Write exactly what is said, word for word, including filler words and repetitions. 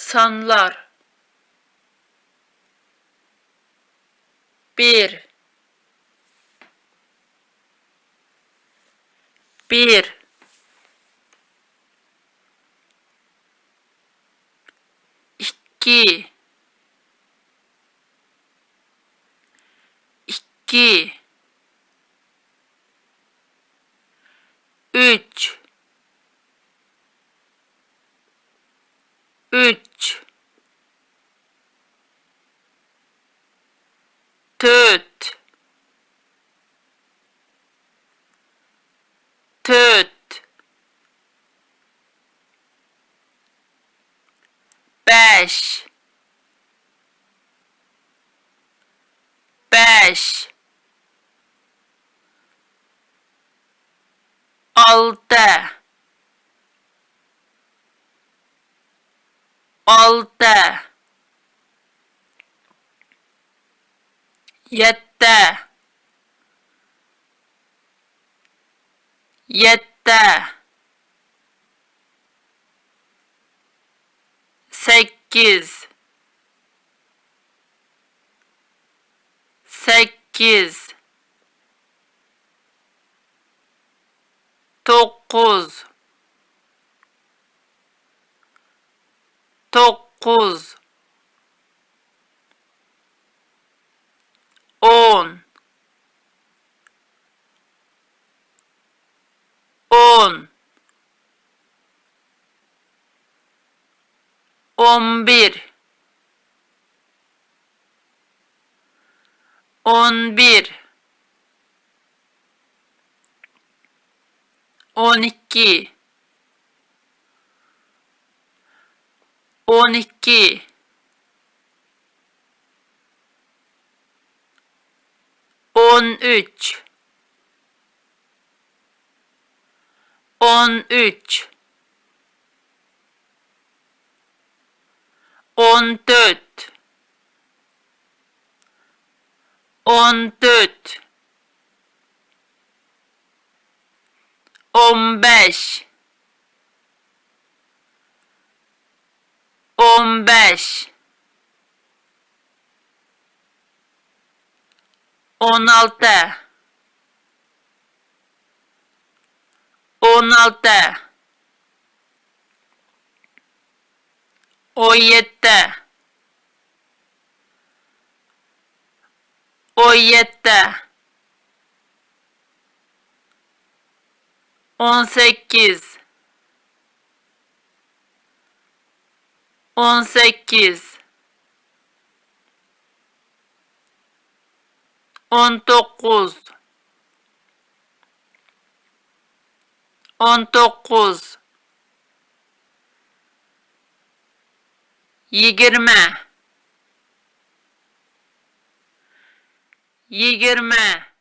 سانلار. بىر، بىر. ئىككى، ئىككى. ئۈچ، ئۈچ. تۆت، تۆت. بەش، بەش. ئالتە، ئالتە. يەتتە، يەتتە. سەككىز، سەككىز. توققۇز، توققۇز. ئون، ئون. ئون بىر، ئون بىر. ئون ئىككى، ئون ئىككى. ئون ئۈچ، ئون ئۈچ. ئون تۆت، ئون تۆت. ئون بەش، ئون بەش. ئون ئالتە، ئون ئالتە. ئون يەتتە، ئون يەتتە. ئون سەككىز، ئون سەككىز. ئون توققۇز، ئون توققۇز. يىگىرمە، يىگىرمە.